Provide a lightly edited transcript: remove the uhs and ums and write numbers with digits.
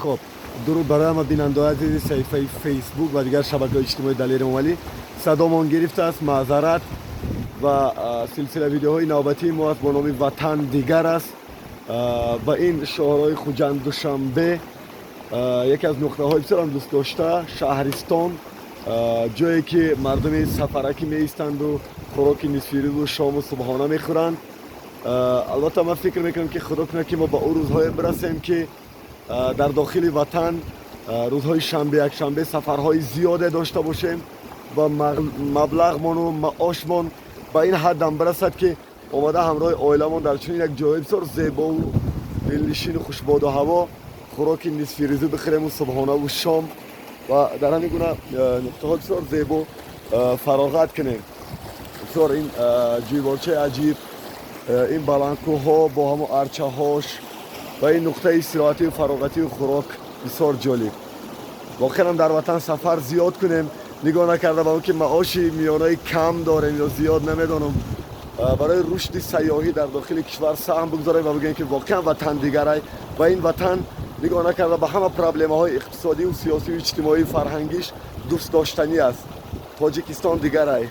Хоб, дуруд барои ҳама бинандаои азизи саҳифаи Фейсбук ва дигар шабакаҳои иҷтимоии Далери Эмомалӣ. Садомон гирифтааст, маъзарат. Ва силсила видеоҳои навбатии мо аст бо номи «Ватан дигар аст». Ва ин шоҳроҳи Хуҷанд Душанбе, яке аз нуқтаҳои бисёрам дӯстдошта, шаҳристон, ҷое ки мардуми сафаракӣ меистанду хӯроки нисфирӯзу шому субҳона мехӯранд. Албатта, ман фикр мекунам, ки Худо кунад, ки мо ба ӯ рӯзҳое бирасем, ки дар дохили ватан рӯзҳои шанбе, якшанбе сафарҳои зиёде дошта бошем ва маблағмону маошмон ба ин ҳаддам бирасад, ки омада ҳамроҳи оиламон дар чунин як ҷои бисёр зебову дилнишину хушбоду ҳаво хӯроки нисфирӯзӣ бихӯрему субҳонаву шом ва дар ҳамин гуна нуқтаҳо бисёр зебо фароғат кунем. Бисёр ин ҷӯйборчаи аҷиб, ин баландкӯҳҳо бо ҳамо арчаҳош ва ин нуқтаи истироҳатию фароғатию хӯрок бисёр ҷолиб. Воқеан дар ватан сафар зиёд кунем, нигоҳ накарда ба он ки маоши миёнаи кам дорем ё зиёд, намедонам, барои рушди сайёҳӣ дар дохили кишвар саҳм бигузорем ва бигӯем, ки воқеан ватан дигарай ва ин ватан, нигоҳ накарда ба ҳама проблемаҳои иқтисодию сиёсию иҷтимоию фарҳангиш, дӯстдоштанӣ аст. Тоҷикистон дигарай.